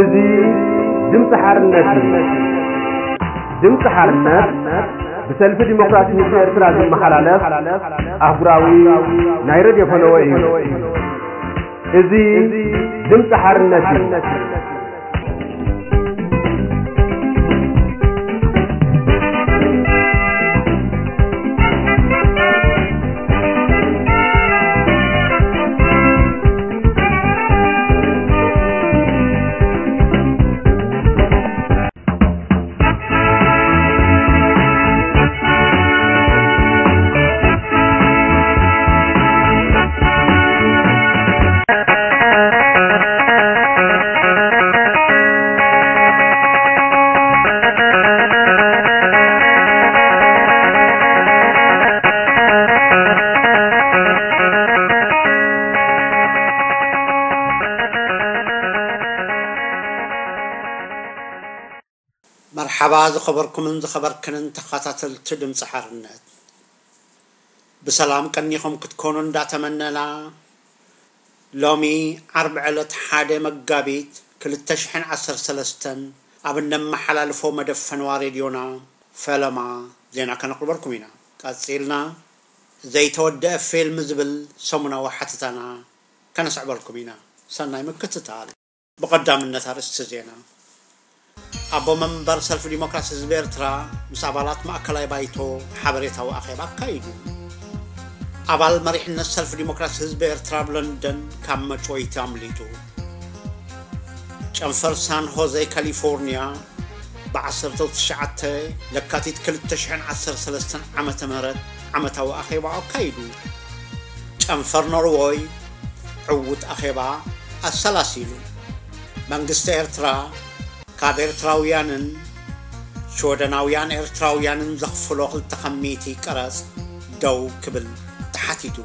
እዚ ድምፂ ሓርነት እዩ። ድምፂ ሓርነት ብሰልፊ ዲሞክራሲ ህዝቢ ኤርትራ ዝመሓላለፍ ኣህጉራዊ ናይ ሬድዮ ፈነወ እዩ። እዚ ድምፂ ሓርነት እዩ። መርሓባ ዝኸበርኩምን ዝኸበርክንን ተኸታተልቲ ድምፂ ሓርነት፣ ብሰላም ቀኒኹም ክትኮኑ እንዳተመነና፣ ሎሚ ዓርቢ ዕለት ሓደ መጋቢት ክልተ ሽሕን ዓሰርተ ሰለስተን ኣብ እነመሓላልፎ መደብ ፈነዋ ሬድዮና ፈለማ ዜና ከነቕርበልኩም ኢና። ቀጺልና ዘይተወደአ ፊልም ዝብል ሰሙናዊ ሓተታና ከነስዕበልኩም ኢና። ሰናይ ምክትታል። ብቐዳምነት ኣርእስቲ ዜና። ኣቦ መንበር ሰልፊ ዲሞክራሲ ህዝቢ ኤርትራ ምስ ኣባላት ማእከላይ ባይቶ ሓበሬታዊ ኣኼባ ኣካይዱ። ኣባል መሪሕነት ሰልፊ ዲሞክራሲ ህዝቢ ኤርትራ ኣብ ለንደን ካብ መጭወይቲ ኣምሊጡ። ጨንፈር ሳን ሆዜ ካሊፎርኒያ ብ ዓሰርተ ትሽዓተ ለካቲት ክልተ ሽሕን ዓሰርተ ሰለስተን ዓመተ ምህረት ዓመታዊ ኣኼባ ኣካይዱ። ጨንፈር ኖርወይ ዕዉት ኣኼባ ኣሰላሲሉ። መንግስቲ ኤርትራ ካብ ኤርትራውያንን ሽወደናውያን ኤርትራውያንን ዘኽፍሎ ክልተ ከሚቲ ቀረጽ ደው ክብል ተሓቲቱ።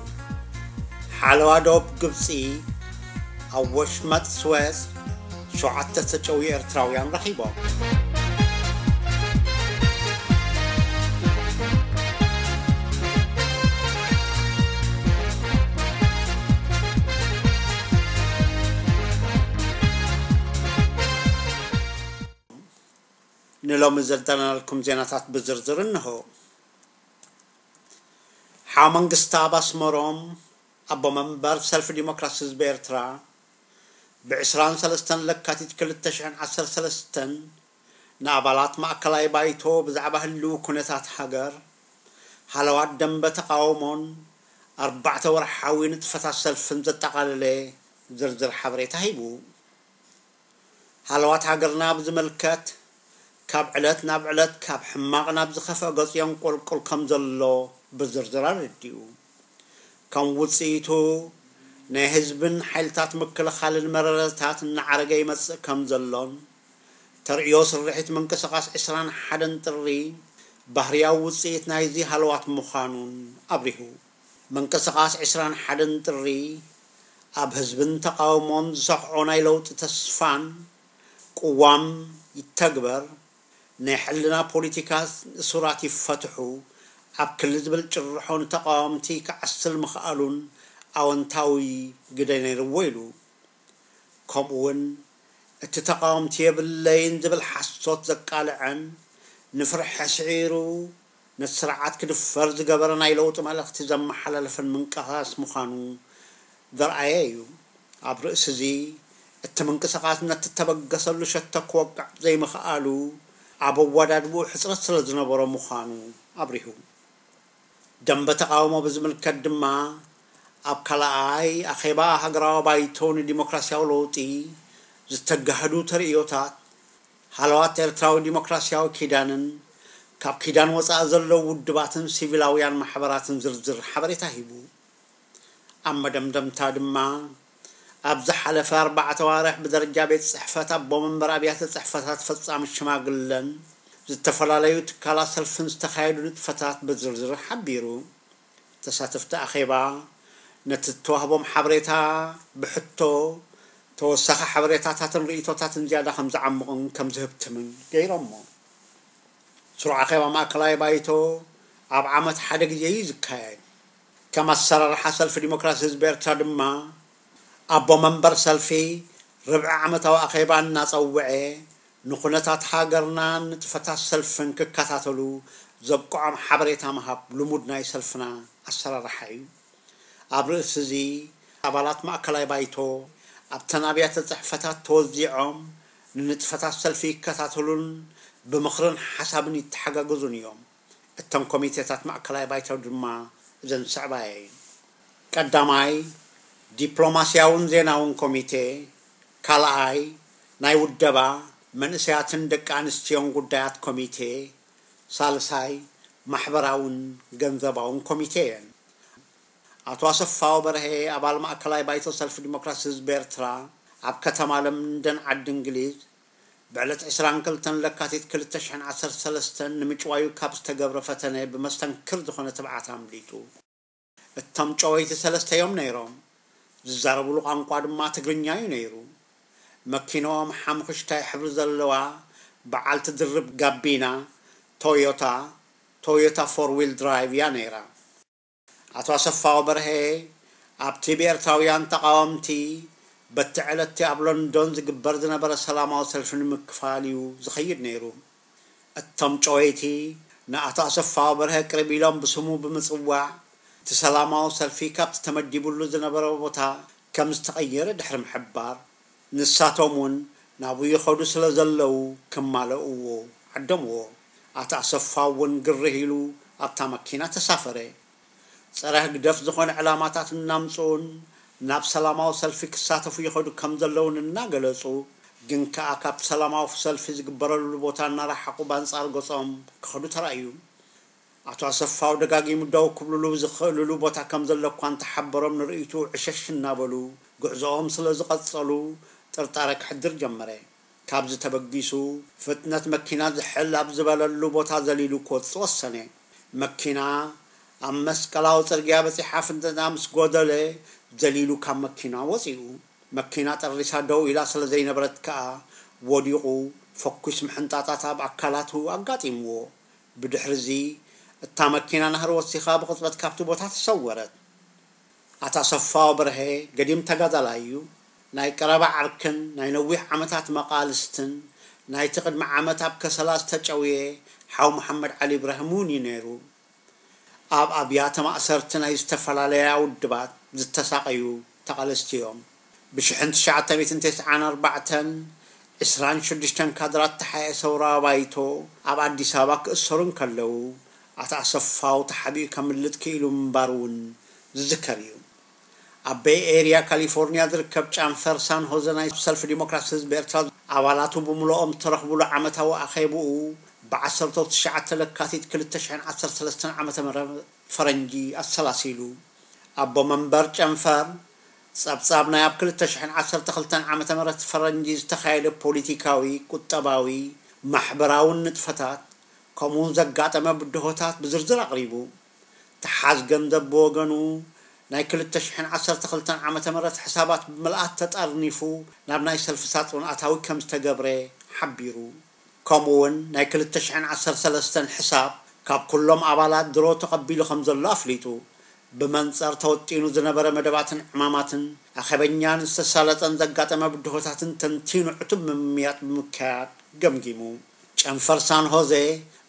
ሓለዋ ዶብ ግብጺ ኣብ ወሽመጥ ስዌዝ ሸውዓተ ተጨውዩ ኤርትራውያን ረኺቦም። ንሎሚ ዘዳለናልኩም ዜናታት ብዝርዝር እንሆ። ሓው መንግስቲ ኣብ ኣስመሮም ኣቦ መንበር ሰልፊ ዲሞክራሲ ህዝቢ ኤርትራ ብ ዕስራን ሰለስተን ለካቲት ክልተ ሽሕን ዓሰርተ ሰለስተን ንኣባላት ማእከላይ ባይቶ ብዛዕባ ህልው ኩነታት ሃገር፣ ሃለዋት ደንበ ተቓውሞን ኣርባዕተ ወርሓዊ ንጥፈታት ሰልፍን ዘጠቓለለ ዝርዝር ሓበሬታ ሂቡ። ሃለዋት ሃገርና ብዝምልከት፣ ካብ ዕለት ናብ ዕለት ካብ ሕማቕ ናብ ዝኸፍአ ገጹ የንቆልቁል ከም ዘሎ ብዝርዝር ኣረዲኡ። ከም ውጽኢቱ፣ ናይ ህዝብን ሓይልታት ምክልኻልን መረረታት እናዓረገ ይመጽእ ከም ዘሎን፣ ተርእዮ ስርሒት ምንቅስቓስ ዕስራን ሓደን ጥሪ ባህርያዊ ውጽኢት ናይዚ ሃለዋት ምዃኑን ኣብሪሁ። ምንቅስቓስ ዕስራን ሓደን ጥሪ ኣብ ህዝብን ተቓውሞን ዝሰኽዖ ናይ ለውጢ ተስፋን ቅዋም ይተግበር፣ ናይ ሕልና ፖለቲካ እሱራት ይፈትሑ፣ ኣብ ክሊ ዝብል ጭርሖ ንተቓወምቲ ክዓስል ምኽኣሉን ኣወንታዊ ግደ ነይርዎ ኢሉ። ከምኡውን እቲ ተቓወምቲ የብለይን ዝብል ሓሶት ዘቃልዐን ንፍርሒ ኣስዒሩ ነቲ ስርዓት ክድፈር ዝገበረ ናይ ለውጢ መልእኽቲ ዘመሓላለፈን ምንቅስቓስ ምዃኑ ዘርኣየ እዩ። ኣብ ርእሲ እዚ፣ እቲ ምንቅስቓስ ነቲ እተበገሰሉ ሸቶ ክወቅዕ ዘይምኽኣሉ ኣብ ኣወዳድብኡ ሕጽረት ስለ ዝነበሮ ምዃኑ ኣብሪሁ። ደንበ ተቓውሞ ብዝምልከት ድማ፣ ኣብ ካልኣይ ኣኼባ ሃገራዊ ባይቶ ንዲሞክራስያዊ ለውጢ ዝተጋህዱ ተርእዮታት፣ ሃለዋት ኤርትራዊ ዲሞክራስያዊ ኪዳንን ካብ ኪዳን ወጻኢ ዘለዉ ውድባትን ሲቪላውያን ማሕበራትን ዝርዝር ሓበሬታ ሂቡ። ኣብ መደምደምታ ድማ፣ ኣብ ዝሓለፈ ኣርባዕተ ኣዋርሕ ብደረጃ ቤት ጽሕፈት ኣቦ መንበር ኣብያተ ጽሕፈታት ፈጻሚ ሽማግለን ዝተፈላለዩ ትካላት ሰልፍን ዝተኻየዱ ንጥፈታት ብዝርዝር ሓቢሩ። ተሳተፍቲ ኣኼባ ነቲ እተዋህቦም ሓበሬታ ብሕቶ፣ ተወሳኺ ሓበሬታታትን ርእይቶታትን ዝያዳ ከም ዝዓምቑን ከም ዝህብትምን ገይሮሞ። ስሩዕ ኣኼባ ማእከላይ ባይቶ ኣብ ዓመት ሓደ ግዜ እዩ ዝካየድ። ከም ኣሰራርሓ ሰልፊ ዲሞክራሲ ህዝቢ ኤርትራ ድማ፣ ኣቦ መንበር ሰልፊ ርብዒ ዓመታዊ ኣኼባ እናጸውዐ ንኹነታት ሃገርናን ንጥፈታት ሰልፍን ክከታተሉ ዘብቅዖም ሓበሬታ ምሃብ ልሙድ ናይ ሰልፍና ኣሰራርሓ እዩ። ኣብ ርእሲ እዚ ኣባላት ማእከላይ ባይቶ ኣብተን ኣብያተ ጽሕፈታት ተወዚዖም ንንጥፈታት ሰልፊ ይከታተሉን ብምኽርን ሓሳብን ይተሓጋገዙን እዮም። እተን ኮሚቴታት ማእከላይ ባይቶ ድማ እዘን ዝስዕባ እየን። ቀዳማይ፣ ዲፕሎማስያውን ዜናውን ኮሚቴ፣ ካልኣይ፣ ናይ ውደባ፣ መንእሰያትን ደቂ ኣንስትዮን ጉዳያት ኮሚቴ፣ ሳልሳይ፣ ማሕበራውን ገንዘባውን ኮሚቴ እየን። ኣቶ ኣሰፋው በርሄ፣ ኣባል ማእከላይ ባይቶ ሰልፊ ዲሞክራሲ ህዝቢ ኤርትራ፣ ኣብ ከተማ ለንደን ዓዲ እንግሊዝ ብዕለት ዕስራን ክልተን ለካቲት ክልተ ሽሕን ዓሰርተ ሰለስተን ንምጭዋዩ ካብ ዝተገብረ ፈተነ ብመስተንክር ዝኾነ ትብዓት ኣምሊጡ። እቶም ጨወይቲ ሰለስተ እዮም ነይሮም። ዝዛረብሉ ቋንቋ ድማ ትግርኛ እዩ ነይሩ። መኪንኦም ሓሙኽሽታይ ሕብሪ ዘለዋ በዓልቲ ድርብ ጋቢና ቶዮታ፣ ቶዮታ ፎር ዊል ድራይቭ እያ ነይራ። ኣቶ ኣሰፋው በርሄ ኣብቲ ብኤርትራውያን ተቓወምቲ በቲ ዕለት'ቲ ኣብ ሎንዶን ዝግበር ዝነበረ ሰላማዊ ሰልፊ ንምክፋል እዩ ዝኸይድ ነይሩ። እቶም ጨወይቲ ንኣቶ ኣሰፋው በርሀ ቅርብ ኢሎም ብስሙ ብምጽዋዕ፣ እቲ ሰላማዊ ሰልፊ ካብቲ ተመዲቡሉ ዝነበረ ቦታ ከም ዝተቐየረ ድሕሪ ምሕባር፣ ንሳቶም እውን ናብኡ ይኸዱ ስለ ዘለዉ ክማለእዎ ዓደምዎ። ኣቶ ኣሰፋው እውን ግርህ ኢሉ ኣብታ መኪና ተሳፈረ። ጸረ ህግደፍ ዝኾነ ዕላማታት እናምጽኡን ናብ ሰላማዊ ሰልፊ ክሳተፉ ይኸዱ ከም ዘለውን እናገለጹ፣ ግን ከኣ ካብቲ ሰላማዊ ሰልፊ ዝግበረሉ ቦታ እናረሓቑ ባንጻር ገጾም ክኸዱ ተራእዩ። ኣቶ ኣሰፋው ደጋጊሙ ደው ክብልሉ ዝኽእልሉ ቦታ ከም ዘሎ እኳ እንተሓበሮም፣ ንርእይትኡ ዕሸሽ እናበሉ ጉዕዞኦም ስለ ዝቐጸሉ፣ ጥርጣረ ክሕድር ጀመረ። ካብዚ ተበጊሱ፣ ፍጥነት መኪና ዝሕል ኣብ ዝበለሉ ቦታ ዘሊሉ ክወጽእ ወሰነ። መኪና ኣብ መስቀላዊ ጽርግያ በጺሓ ፍጥነታ ምስ ጎደለ፣ ዘሊሉ ካብ መኪና ወጺኡ። መኪና ጠሪሳ ደው ኢላ ስለ ዘይነበረት ከኣ፣ ወዲቑ ፈኲስ ምሕንጣጣት ኣብ ኣካላቱ ኣጋጢምዎ። ብድሕርዚ፣ እታ መኪና ናህሪ ወሲኻ ብቕጽበት ካብቲ ቦታ ተሰወረት። ኣታ ኣሰፋው በርሀ ገዲም ተጋዳላይ እዩ። ናይ ቀረባ ዓርክን ናይ ነዊሕ ዓመታት መቓልስትን ናይቲ ቅድሚ ዓመት ኣብ ከሰላ ዝተጨውየ ሓው መሓመድ ዓሊ ኢብራሂም እውን እዩ ነይሩ። ኣብ ኣብያተ ማእሰርቲ ናይ ዝተፈላለያ ውድባት ዝተሳቐዩ ተቓለስቲ እዮም። ብሽሕን ትሽዓተ ሚእትን ተስዓን ኣርባዕተን፣ ዕስራን ሽዱሽተን ካድራት ተሓኤ ሰውራዊ ባይቶ ኣብ ኣዲስ ኣበባ ክእሰሩ እንከለዉ፣ ኣቶ ኣሰፋው ተሓቢኡ ከምልጥ ክኢሉ ምንባሩ እውን ዝዝከር እዩ። ኣብ ቤይ ኤርያ ካሊፎርኒያ ዝርከብ ጨንፈር ሳን ሆዘ ናይ ሰልፊ ዲሞክራሲ ህዝቢ ኤርትራ ኣባላቱ ብምልኦም ዝተረኽብሉ ዓመታዊ ኣኼብኡ ብዓሰርተ ትሽዓተ ለካቲት ክልተ ሽሕን ዓሰርተ ሰለስተን ዓመተ ምህረት ፈረንጂ ኣሰላሲሉ። ኣቦ መንበር ጨንፈር፣ ጸብጻብ ናይ ኣብ ክልተ ሽሕን ዓሰርተ ክልተን ዓመተ ምህረት ፈረንጂ ዝተኻየደ ፖሊቲካዊ፣ ቁጠባዊ፣ ማሕበራውን ንጥፈታት፣ ከምኡውን ዘጋጠመ ብድሆታት ብዝርዝር ኣቕሪቡ። ተሓዝ ገንዘብ ብወገኑ፣ ናይ ክልተ ሽሕን ዓሰርተ ክልተን ዓመተ ምህረት ሕሳባት ብምልኣት ተጠርኒፉ ናብ ናይ ሰልፊ ሳጹን ኣታዊ ከም ዝተገብረ ሓቢሩ። ከምኡውን ናይ ክልተ ሽሕን ዓሰርተ ሰለስተን ሕሳብ ካብ ኩሎም ኣባላት ድሮ ተቐቢሉ ከም ዘሎ ኣፍሊጡ። ብመንጸር ተወጢኑ ዝነበረ መደባትን ዕማማትን ኣኼበኛን ዝተሳለጠን ዘጋጠመ ብድሆታትን ተንቲኑ ዕቱብ ምምያጥ ብምክያድ ገምጊሙ። ጨንፈር ሳን ሆዜ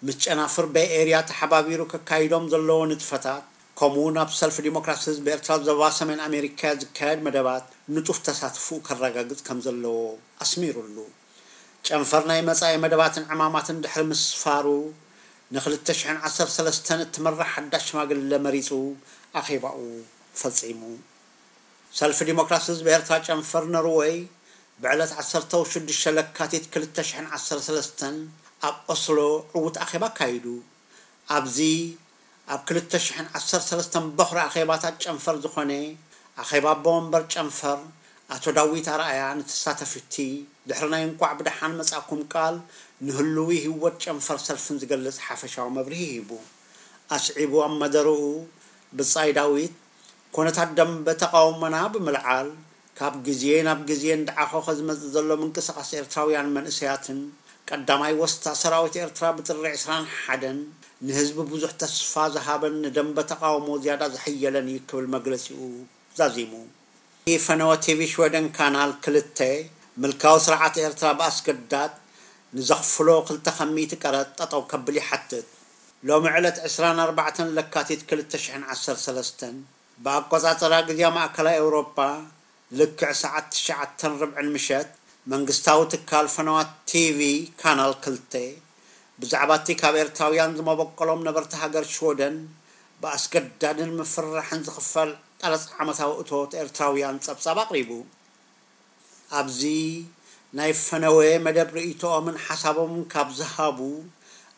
ምስ ጨናፍር ቤይ ኤርያ ተሓባቢሩ ከካይዶም ዘለዎ ንጥፈታት፣ ከምኡውን ኣብ ሰልፊ ዲሞክራሲ ህዝቢ ኤርትራ ዞባ ሰሜን ኣሜሪካ ዝካየድ መደባት ንጡፍ ተሳትፎኡ ከረጋግጽ ከም ዘለዎ ኣስሚሩሉ። ጨንፈር ናይ መጻኢ መደባትን ዕማማትን ድሕሪ ምስፋሩ፣ ንክልተ ሽሕን ዓሰርተ ሰለስተን እትምራሕ ሓዳሽ ሽማግለ መሪጹ ኣኼባኡ ፈጺሙ። ሰልፊ ዲሞክራሲ ህዝቢ ኤርትራ ጨንፈር ኖርወይ ብዕለት ዓሰርተ ሽዱሽተ ለካቲት ክልተ ሽሕን ዓሰርተ ሰለስተን ኣብ ኦስሎ ዕዉት ኣኼባ ኣካይዱ። ኣብዚ ኣብ ክልተ ሽሕን ዓሰርተ ሰለስተን በኹሪ ኣኼባታት ጨንፈር ዝኾነ ኣኼባ ኣቦ መንበር ጨንፈር ኣቶ ዳዊት ኣርኣያ ንተሳተፍቲ ድሕሪ ናይ እንቋዕ ብደሓን መጻእኩም ቃል ንህልዊ ህይወት ጨንፈር ሰልፍን ዝገልጽ ሓፈሻዊ መብርሂ ሂቡ። ኣስዒቡ ኣብ መደርኡ ብጻይ ዳዊት፣ ኩነታት ደንበ ተቓውሞና ብምልዓል፣ ካብ ግዜ ናብ ግዜ እንዳዓኾኸ ዝመጽእ ዘሎ ምንቅስቓስ ኤርትራውያን መንእሰያትን፣ ቀዳማይ ወስታ ሰራዊት ኤርትራ ብጥሪ ዕስራን ሓደን ንህዝቢ ብዙሕ ተስፋ ዝሃበን ንደንበ ተቓውሞ ዝያዳ ዘሐየለን እዩ ክብል መግለጺኡ ዛዚሙ። ፈነወ ቲቪ ሽወደን ካናል ክልተ ምልካዊ ስርዓት ኤርትራ ብኣስገዳድ ንዘኽፍሎ ክልተ ካብ ሚእቲ ቀረጥ ጠጠው ከብል ይሓትት። ሎሚ ዕለት ዕስራን ኣርባዕተን ለካቲት ክልተ ሽሕን ዓሰርተ ሰለስተን ብኣቆጻጽራ ግዜ ማእከላይ ኤውሮጳ፣ ልክዕ ሰዓት ትሽዓተን ርብዕን ምሸት፣ መንግስታዊ ትካል ፈነዋ ቲቪ ካናል ክልተ ብዛዕባ እቲ ካብ ኤርትራውያን ዝመበቆሎም ነበርቲ ሃገር ሽወደን ብኣስገዳድን ምፍርራሕን ዝኽፈል ቀረጽ ዓመታዊ እቶት ኤርትራውያን ጸብጻብ ኣቕሪቡ። ኣብዚ ናይ ፈነወ መደብ ርእይቶኦምን ሓሳቦምን ካብ ዝሃቡ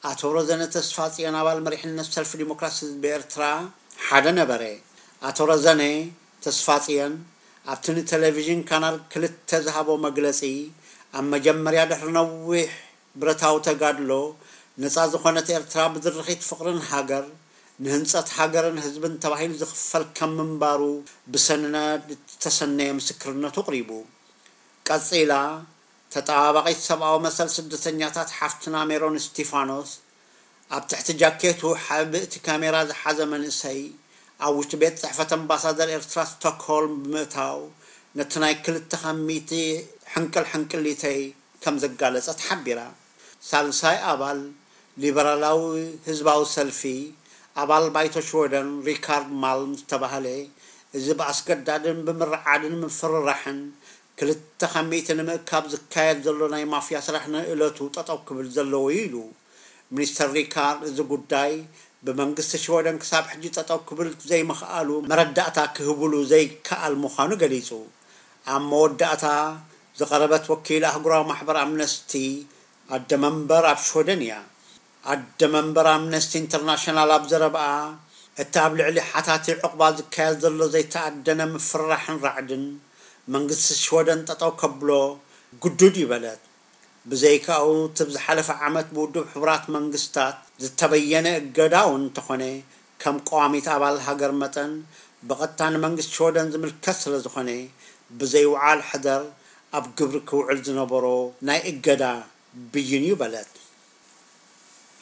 ኣቶ ረዘነ ተስፋጽዮን፣ ኣባል መሪሕነት ሰልፊ ዲሞክራሲ ህዝቢ ኤርትራ ሓደ ነበረ። ኣቶ ረዘነ ተስፋጽዮን ኣብቲ ንቴሌቪዥን ካናል ክልተ ዝሃቦ መግለጺ፣ ኣብ መጀመርያ ድሕሪ ነዊሕ ብረታዊ ተጋድሎ ነጻ ዝኾነት ኤርትራ ብድርኺት ፍቕርን ሃገር ንህንጸት ሃገርን ህዝብን ተባሂሉ ዝኽፈል ከም ምንባሩ ብሰነድ ዝተሰነየ ምስክርነቱ ኣቕሪቡ። ቀጺላ፣ ተጠባባቒት ሰብኣዊ መሰል ስደተኛታት ሓፍትና ሜሮን እስቲፋኖስ፣ ኣብ ትሕቲ ጃኬቱ ሓብእቲ ካሜራ ዝሓዘ መንእሰይ ኣብ ውሽጢ ቤት ጽሕፈት ኣምባሳደር ኤርትራ ስቶክሆልም ብምእታው፣ ነቲ ናይ ክልተ ካብ ሚእቲ ሕንቅል ሕንቅሊተይ ከም ዘጋለጸት ሓቢራ። ሳልሳይ ኣባል ሊበራላዊ ህዝባዊ ሰልፊ፣ ኣባል ባይቶ ሽወደን ሪካርድ ማልም ዝተባህለ፣ እዚ ብኣስገዳድን ብምርዓድን ምፍርራሕን ክልተ ካብ ሚእቲ ንምእካብ ዝካየድ ዘሎ ናይ ማፍያ ስራሕ ንእለቱ ጠጠው ክብል ዘለዎ እዩ ኢሉ። ሚኒስተር ሪካርድ፣ እዚ ጉዳይ ብመንግስቲ ሽወደን ክሳብ ሕጂ ጠጠው ክብል ዘይምኽኣሉ መረዳእታ ክህብሉ ዘይከኣል ምዃኑ ገሊጹ። ኣብ መወዳእታ፣ ዝቐረበት ወኪል ኣህጉራዊ ማሕበር ኣምነስቲ ኣደ መንበር ኣብ ሽወደን እያ። ኣደ መንበር ኣምነስቲ ኢንተርናሽናል ኣብ ዘረባኣ፣ እቲ ኣብ ልዕሊ ሓታቲ ዑቕባ ዝካየድ ዘሎ ዘይተኣደነ ምፍርራሕን ራዕድን፣ መንግስቲ ሽወደን ጠጠው ከብሎ ግዱድ እዩ በለት። ብዘይካኡ፣ እቲ ብዝሓለፈ ዓመት ብውድብ ሕቡራት መንግስታት ዝተበየነ እገዳ እውን እንተኾነ፣ ከም ቀዋሚት ኣባል ሃገር መጠን፣ ብቐጥታ ንመንግስቲ ሽወደን ዝምልከት ስለ ዝኾነ፣ ብዘይ ውዓል ሕደር ኣብ ግብሪ ክውዕል ዝነበሮ ናይ እገዳ ብይን እዩ በለት።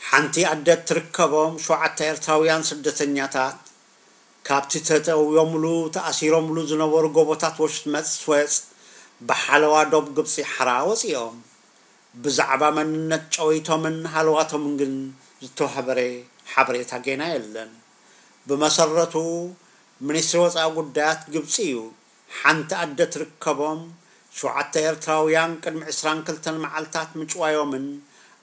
ሓንቲ ኣደ እትርከቦም ሸውዓተ ኤርትራውያን ስደተኛታት፣ ካብቲ ተጠውዮምሉ፣ ተኣሲሮምሉ ዝነበሩ ጎቦታት ወሽመጥ ስዌጽ ብሓለዋ ዶብ ግብጺ ሓራ ወጺኦም። ብዛዕባ መንነት ጨወይቶምን ሃለዋቶምን ግን ዝተዋህበረ ሓበሬታ ጌና የለን። ብመሰረቱ፣ ሚኒስትሪ ወጻኢ ጉዳያት ግብጺ እዩ። ሓንቲ ኣደ ትርከቦም ሸውዓተ ኤርትራውያን ቅድሚ ዕስራን ክልተን መዓልታት ምጭዋዮምን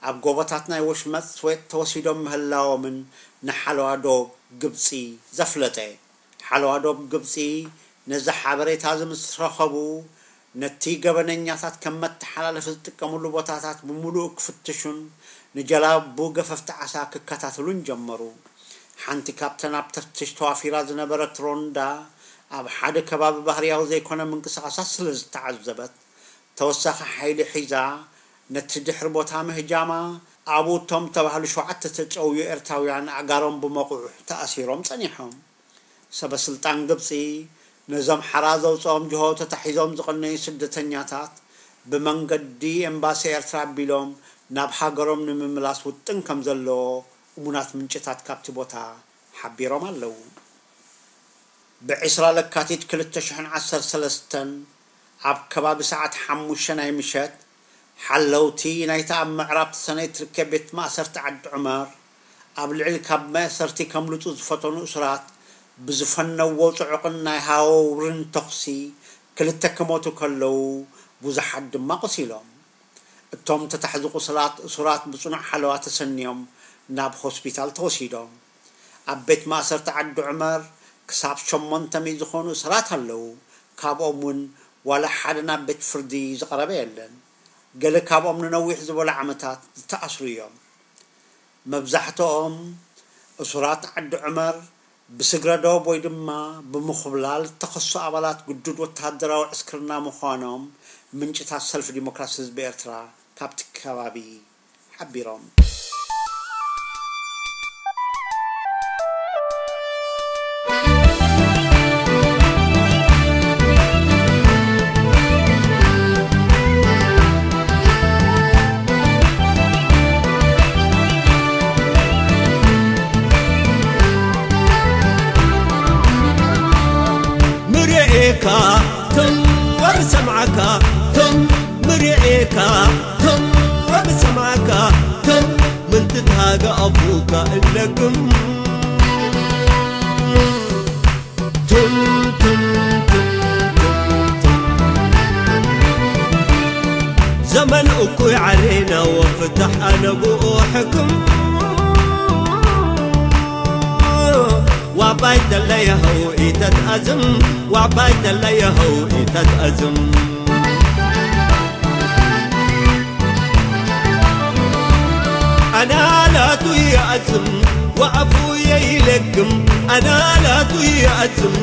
ኣብ ጎቦታት ናይ ወሽመጥ ስዌጥ ተወሲዶም ምህላዎምን ንሓለዋ ዶብ ግብጺ ዘፍለጠ። ሓለዋ ዶብ ግብጺ ነዚ ሓበሬታ እዚ ምስ ረኸቡ፣ ነቲ ገበነኛታት ከም መተሓላለፊ ዝጥቀምሉ ቦታታት ብምሉኡ ክፍትሹን ንጀላቡ ገፈፍቲ ዓሳ ክከታተሉን ጀመሩ። ሓንቲ ካብተን ኣብ ተፍትሽ ተዋፊራ ዝነበረት ሮንዳ፣ ኣብ ሓደ ከባቢ ባህርያዊ ዘይኮነ ምንቅስቓሳት ስለ ዝተዓዘበት፣ ተወሳኺ ሓይሊ ሒዛ ነቲ ድሕሪ ቦታ ምህጃማ፣ ኣብኡ እቶም ዝተባህሉ ሸውዓተ ተጨውዩ ኤርትራውያን ኣእጋሮም ብመቑሕ ተኣሲሮም ጸኒሖም። ሰበ ስልጣን ግብጺ፣ ነዞም ሓራ ዘውጽኦም ጅሆ ተታሒዞም ዝቐነዩ ስደተኛታት ብመንገዲ ኤምባሲ ኤርትራ ኣቢሎም ናብ ሃገሮም ንምምላስ ውጥን ከም ዘለዎ እሙናት ምንጭታት ካብቲ ቦታ ሓቢሮም ኣለዉ። ብዕስራ ለካቲት ክልተ ሽሕን ዓሰርተ ሰለስተን ኣብ ከባቢ ሰዓት ሓሙሽተ ናይ ምሸት፣ ሓለውቲ ናይታ ኣብ ምዕራብ ተሰነይ ትርከብ ቤት ማእሰርቲ ዓዲ ዑመር፣ ኣብ ልዕሊ ካብ ማእሰርቲ ከምልጡ ዝፈተኑ እሱራት ብዝፈነዎ ጽዑቕን ናይ ሃወውርን ተኹሲ፣ ክልተ ክሞቱ ከለዉ፣ ብዙሓት ድማ ቆሲሎም። እቶም ተታሕዙ ቁስላት እሱራት ብጽኑዕ ሓለዋ ተሰንዮም ናብ ሆስፒታል ተወሲዶም። ኣብ ቤት ማእሰርቲ ዓዲ ዑመር ክሳብ ሸሞንተ ሚእቲ ዝኾኑ እሱራት ኣለዉ። ካብኦም እውን ዋላ ሓደ ናብ ቤት ፍርዲ ዝቐረበ የለን። ገለ ካብኦም ንነዊሕ ዝበሉ ዓመታት ዝተኣስሩ እዮም። መብዛሕትኦም እሱራት ዓዲ ዑመር ብስግረ ዶብ ወይ ድማ ብምኹብላል ተኸሱ ኣባላት ግዱድ ወተሃደራዊ ዕስክርና ምዃኖም ምንጭታት ሰልፊ ዲሞክራሲ ህዝቢ ኤርትራ ካብቲ ከባቢ ሓቢሮም። ምርእካ ትም ወር ሰምዓካ ትም ኣጋ ኣፉካ እለግም። ትም፣ ትም፣ ትም፣ ትም፣ ትም። ዘመን እኩይ ዓሬና ወፍታሕ ኣነ ብኡ ሕክም። ዋባይ ተለየኸው ኢተትኣዝም፣ ዋባይ ተለየኸው ኢተትኣዝም። ኣናላቱ ይኣዝም ወኣፉ የይለግም፣ ኣናላቱ ይኣዝም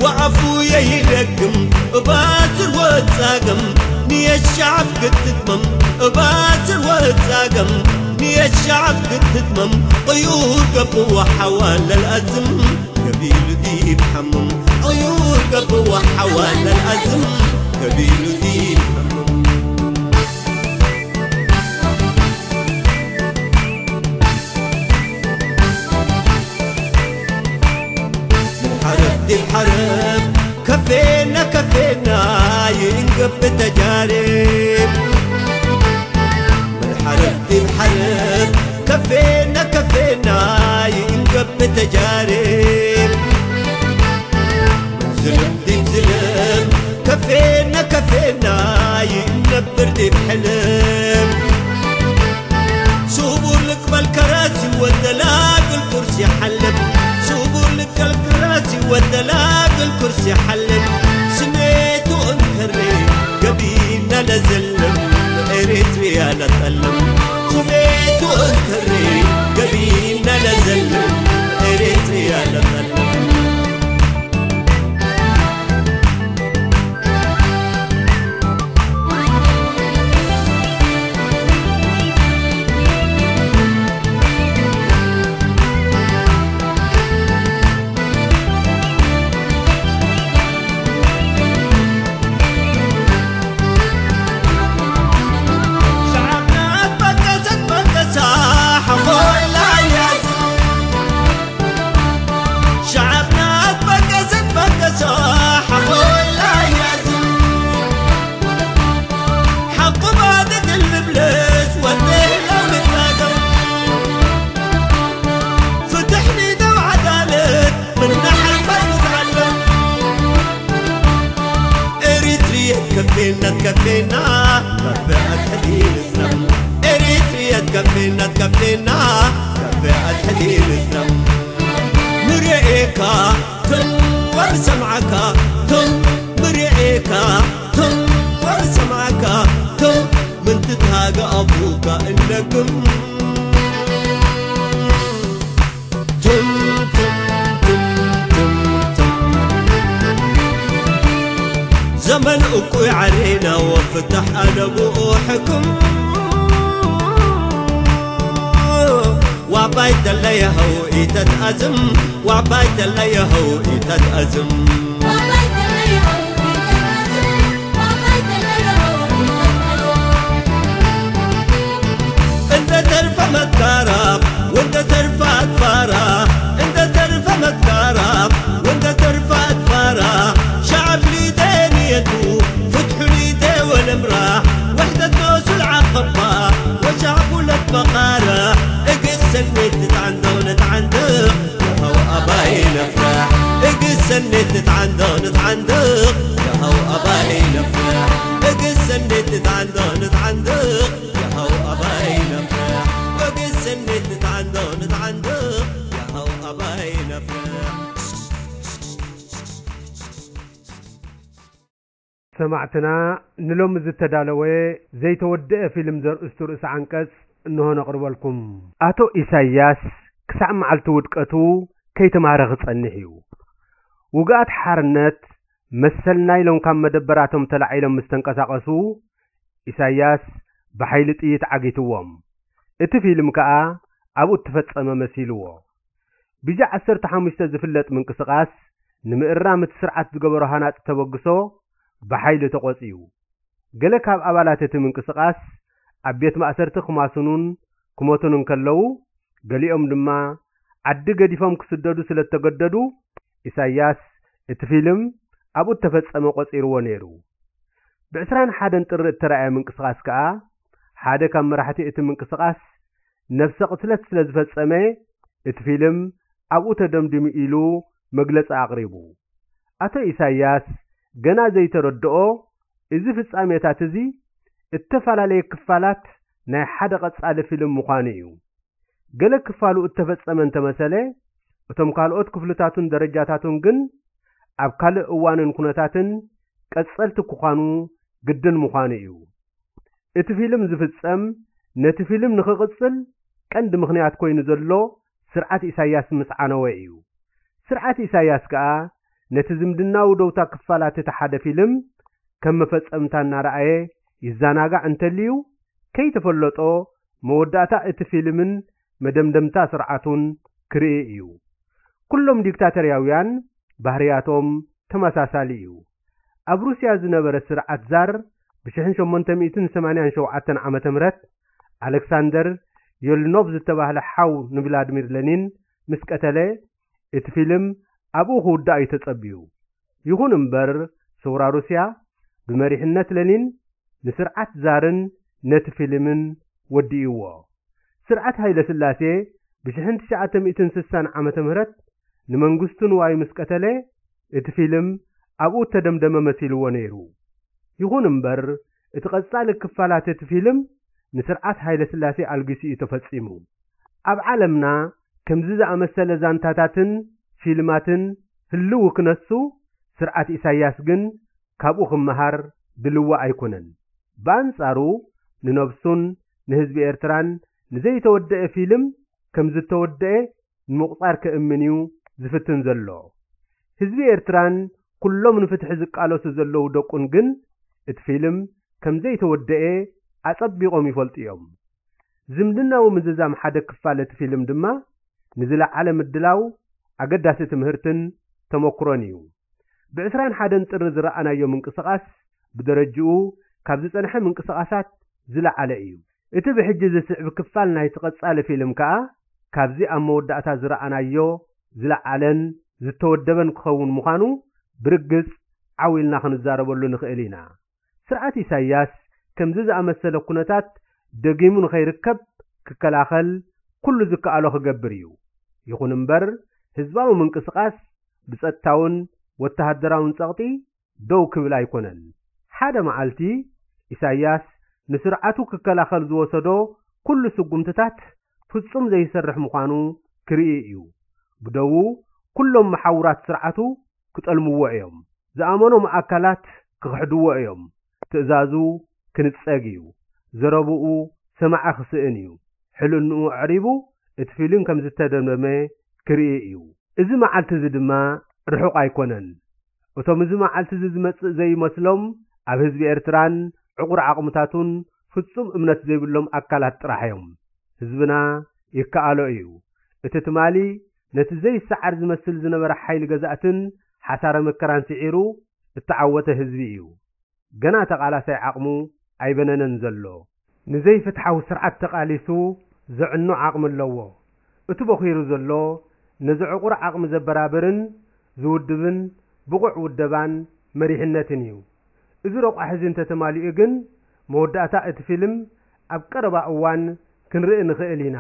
ወኣፉ የይለግም። እባስር ወጻገም ንየሻብ ክትትመም፣ እባስር ወጻገም ንየሻብ ክትትመም። ቅዩር ገብዋ ሓዋለል ኣዝም ገቢሉ ዲብ ሓምም፣ ቅዩር ገብዋ ሓዋለል ኣዝም ገቢሉ ዲብ ሓምም። ሓረብ ዲብ ሓረብ ከፌና ከፌና ይንገብ ተጃሬብ። ምን ሓረብ ዲብ ሓረብ ከፌና ከፌና ይንገብ ተጃሬብ። ምን ዝልም ዲብ ዝልም ከፌና ከፌና ይነብር ዲብ ሕልም። ስቡር ልቅበል ከራሲ ወደላግል ኩርሲ ሓልብ። ስቡር ልቀል ከራሲ ወደላግል ኩርሲ ሓልብ። ስሜቱ እንከሬ ገቢና ለዘልም ኤሪትሪያ ለጠልም። ስሜቱ እንከሬ ገቢና ለዘልም ኤሪትሪያ ለጠልም። ሸዓብና ኣትበገሰት በገሳ ሓቆላ ያዝ። ሸዓብና ኣትበገሰት በገሳ ሓቆላ ያዝ። ሓቁ ባደግል ንብለስ ወደላ ምጻገም። ፍትሕ ንደው ዓዳለት ምናሕልፋት ንትዓለም። ኤሪትሪያ ትከፌና ትከፌና ከፍ ኣትሕቲ ልዝነም። ኤሪትሪያ ትከፌና ትከፌና ከፍ ኣትሕቲ ልዝነም። ንርእየካ ቶም ወር ሰምዓካ ቶም ንርእየካ ቶም ወር ሰምዓካ ቶም ምን ትትሃገ ኣፉካ እነግም። ትም፣ ትም፣ ትም፣ ትም፣ ትም። ዘመን እኩይ ዓሬና ወፍታሕ ኣነ ብኡ ሕክም። ዋባይ ተለየኸው ኢተትኣዝም፣ ዋባይ ተለየኸው ኢተትኣዝም። እንደ ተርፈ መትካራ ወንደ ተርፈ ኣትፋራ፣ እንደ ተርፈ መትካራ ወንደ ተርፈ ኣትፋራ። ሸዓብ ሊደ ንየቱ ፍትሑ ሊደ ወለምራ፣ ወሕደት ኖሱ ልዓኸባ ወሻዕቡ ለትመቓረ። እግሰኔት ትትዓንዶ ንትዓንድቕ የኸው ኣባይ ነፍራሕ። እግሰኔት ትትዓንዶ ንትዓንድቕ የኸው ኣባይ ነፍራሕ። እግሰኔት ትትዓንዶ ንትዓንድቕ የኸው ኣባይ ነፍራሕ። እግሰኔት ትትዓንዶ ንትዓንድቕ የኸው ኣባይ ነፍራሕ። ሰማዕትና፣ ንሎሚ ዝተዳለወ ዘይተወድአ ፊልም ዘርእስቱ ርእሲ ዓንቀጽ እንሆ ነቕርበልኩም። ኣቶ ኢሳይያስ ክሳዕ መዓልቲ ውድቀቱ ከይተማረኸ ክጸንሕ እዩ። ውግኣት ሓርነት መሰልና ኢሎም ካብ መደበራቶም ተላዒሎም ምስ ተንቀሳቐሱ፣ ኢሳይያስ ብሓይሊ ጥይት ዓጊትዎም። እቲ ፊልም ከኣ ኣብኡ እተፈጸመ መሲልዎ። ብጃ ዓሰርተ ሓሙሽተ ዝፍለጥ ምንቅስቓስ ንምእራም እቲ ስርዓት ዝገበሮ ሃናጺ ተበግሶ ብሓይሊ ተቖጽዩ። ገለ ካብ ኣባላት እቲ ምንቅስቓስ ኣብ ቤት ማእሰርቲ ክማስኑን ክሞቱን እንከለዉ፣ ገሊኦም ድማ ዓዲ ገዲፎም ክስደዱ ስለ እተገደዱ፣ ኢሳይያስ እቲ ፊልም ኣብኡ እተፈጸመ ቆጺርዎ ነይሩ። ብዕስራን ሓደን ጥሪ እተራእየ ምንቅስቓስ ከኣ፣ ሓደ ካብ መራሕቲ እቲ ምንቅስቓስ ነፍሰ ቅትለት ስለ ዝፈጸመ እቲ ፊልም ኣብኡ ተደምዲሙ ኢሉ መግለጺ ኣቕሪቡ። ኣቶ ኢሳያስ ገና ዘይተረድኦ እዚ ፍጻሜታት እዚ እተፈላለየ ክፋላት ናይ ሓደ ቀጻሊ ፊልም ምዃኑ እዩ። ገለ ክፋሉ እተፈጸመ እንተመሰለ እቶም ካልኦት ክፍልታቱን ደረጃታቱን ግን ኣብ ካልእ እዋንን ኩነታትን ቀጸልቲ ክዃኑ ግድን ምዃኑ እዩ። እቲ ፊልም ዝፍጸም ነቲ ፊልም ንኽቕጽል ቀንዲ ምኽንያት ኮይኑ ዘሎ ስርዓት ኢሳያስ ምስ ዓነወ እዩ። ስርዓት ኢሳያስ ከኣ ነቲ ዝምድናዊ ደውታ ክፋላት እቲ ሓደ ፊልም ከም መፈጸምታ እናረኣየ ይዘናጋዕ እንተልዩ ከይተፈለጦ መወዳእታ እቲ ፊልምን መደምደምታ ስርዓቱን ክርኢ እዩ። ኩሎም ዲክታተርያውያን ባህርያቶም ተመሳሳሊ እዩ። ኣብ ሩስያ ዝነበረ ስርዓት ዛር ብ1887 ዓመተ ምህረት ኣሌክሳንደር ዮልኖቭ ዝተባህለ ሓው ንቭላድሚር ለኒን ምስ ቀተለ እቲ ፊልም ኣብኡ ክውዳእ እዩ ተጸብዩ። ይኹን እምበር ሰውራ ሩስያ ብመሪሕነት ለኒን ንስርዓት ዛርን ነቲ ፊልምን ወዲእዎ። ስርዓት ሃይለ ስላሴ ብ1960 ዓመተ ምህረት ንመንግስቱ ንዋይ ምስ ቀተለ እቲ ፊልም ኣብኡ እተደምደመ መሲልዎ ነይሩ። ይኹን እምበር እቲ ቀጻሊ ክፋላት እቲ ፊልም ንስርዓት ሃይለ ስላሴ ኣልጊሱ እዩ ተፈጺሙ። ኣብ ዓለምና ከምዚ ዝኣመሰለ ዛንታታትን ፊልማትን ህልው ክነሱ ስርዓት ኢሳያስ ግን ካብኡ ክመሃር ድልዎ ኣይኮነን። ብኣንጻሩ ንነብሱን ንህዝቢ ኤርትራን ንዘይተወደአ ፊልም ከም ዝተወደአ ንምቑጻር ክእምን እዩ ዝፍትን ዘሎ። ህዝቢ ኤርትራን ኩሎም ንፍትሒ ዝቃለሱ ዘለዉ ደቁን ግን እቲ ፊልም ከም ዘይተወደአ ኣጸቢቖም ይፈልጡ እዮም። ዝምድናዊ ምዝዛም ሓደ ክፋል እቲ ፊልም ድማ ንዝለዓለ ምድላው ኣገዳሲ ትምህርትን ተመክሮን እዩ። ብ21 ጥሪ ዝረኣናዮ ምንቅስቓስ ብደረጅኡ ካብ ዝጸንሐ ምንቅስቓሳት ዝለዓለ እዩ። እቲ ብሕጂ ዝስዕብ ክፋል ናይቲ ቀጻሊ ፊልም ከኣ ካብዚ ኣብ መወዳእታ ዝረኣናዮ ዝለዓለን ዝተወደበን ክኸውን ምዃኑ ብርግጽ ዓው ኢልና ክንዛረበሉ ንኽእል ኢና። ስርዓት ኢሳያስ ከምዚ ዝኣመሰለ ኩነታት ደጊሙ ንኸይርከብ ክከላኸል ኩሉ ዝከኣሎ ክገብር እዩ። ይኹን እምበር ህዝባዊ ምንቅስቓስ ብጸጥታውን ወተሃደራውን ጸቕጢ ደው ክብል ኣይኮነን። ሓደ መዓልቲ ኢሳያስ ንስርዓቱ ክከላኸል ዝወሰዶ ኩሉ ስጉምትታት ፍጹም ዘይሰርሕ ምዃኑ ክርኢ እዩ። ብደዉ ኩሎም መሓውራት ስርዓቱ ክጠልምዎ እዮም። ዝኣመኖም ኣካላት ክኽሕድዎ እዮም። ትእዛዙ ክንጸግ እዩ። ዘረብኡ ሰማዒ ክስእን እዩ። ሕልንኡ ኣዕሪቡ እቲ ፊልም ከም ዝተደምደመ ክርኢ እዩ። እዚ መዓልቲ እዚ ድማ ርሑቕ ኣይኮነን። እቶም እዚ መዓልቲ እዚ ዝመጽእ ዘይመስሎም ኣብ ህዝቢ ኤርትራን ዕቑር ዓቕምታቱን ፍጹም እምነት ዘይብሎም ኣካላት ጥራሕ እዮም። ህዝብና ይከኣሎ እዩ። እቲ ትማሊ ነቲ ዘይሰዓር ዝመስል ዝነበረ ሓይሊ ገዛእትን ሓሳረ መከራን ስዒሩ እተዓወተ ህዝቢ እዩ። ገና ተቓላሳይ ዓቕሙ ኣይበነነን ዘሎ። ንዘይፍትሓዊ ስርዓት ተቓሊሱ ዘዕኑ ዓቕሚ ኣለዎ። እቲ ቦኺሩ ዘሎ ነዚ ዕቑር ዓቕሚ ዘበራብርን ዝውድብን ብቑዕ ውደባን መሪሕነትን እዩ። እዚ ረቋሒ እዚ እንተተማሊኡ ግን መወዳእታ እቲ ፊልም ኣብ ቀረባ እዋን ክንርኢ ንኽእል ኢና።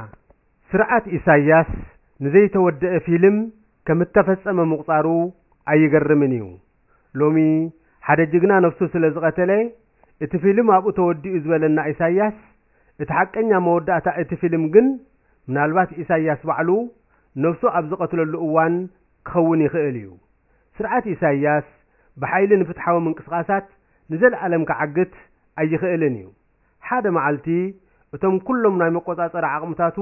ስርዓት ኢሳያስ ንዘይተወደአ ፊልም ከም እተፈጸመ ምቑጻሩ ኣይገርምን እዩ። ሎሚ ሓደ ጅግና ነፍሱ ስለ ዝቐተለ እቲ ፊልም ኣብኡ ተወዲኡ ዝበለና ኢሳያስ፣ እቲ ሓቀኛ መወዳእታ እቲ ፊልም ግን ምናልባት ኢሳያስ ባዕሉ ነፍሱ ኣብ ዝቐትለሉ እዋን ክኸውን ይኽእል እዩ። ስርዓት ኢሳያስ ብሓይሊ ንፍትሓዊ ምንቅስቓሳት ንዘለኣለም ክዓግት ኣይኽእልን እዩ። ሓደ መዓልቲ እቶም ኩሎም ናይ መቆጻጸሪ ዓቕምታቱ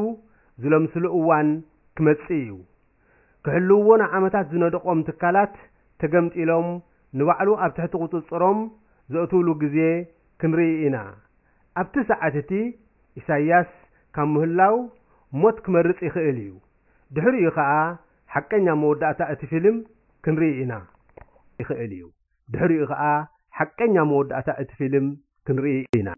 ዝለምስሉ እዋን ክመጽእ እዩ። ክሕልውዎ ንዓመታት ዝነደቖም ትካላት ተገምጢሎም ንባዕሉ ኣብ ትሕቲ ቁጽጽሮም ዘእትውሉ ግዜ ክንርኢ ኢና። ኣብቲ ሰዓት እቲ ኢሳያስ ካብ ምህላው ሞት ክመርጽ ይኽእል እዩ። ድሕሪኡ ኸኣ ሓቀኛ መወዳእታ እቲ ፊልም ክንርኢ ኢና። ይኽእል እዩ። ድሕሪኡ ኸኣ ሓቀኛ መወዳእታ እቲ ፊልም ክንርኢ ኢና።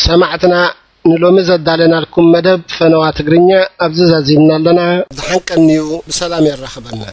ሰማዕትና፣ ንሎሚ ዘዳለናልኩም መደብ ፈነዋ ትግርኛ ኣብዚ ዛዚምና ኣለና። ደሓን ቀንዩ፣ ብሰላም የራኽበና።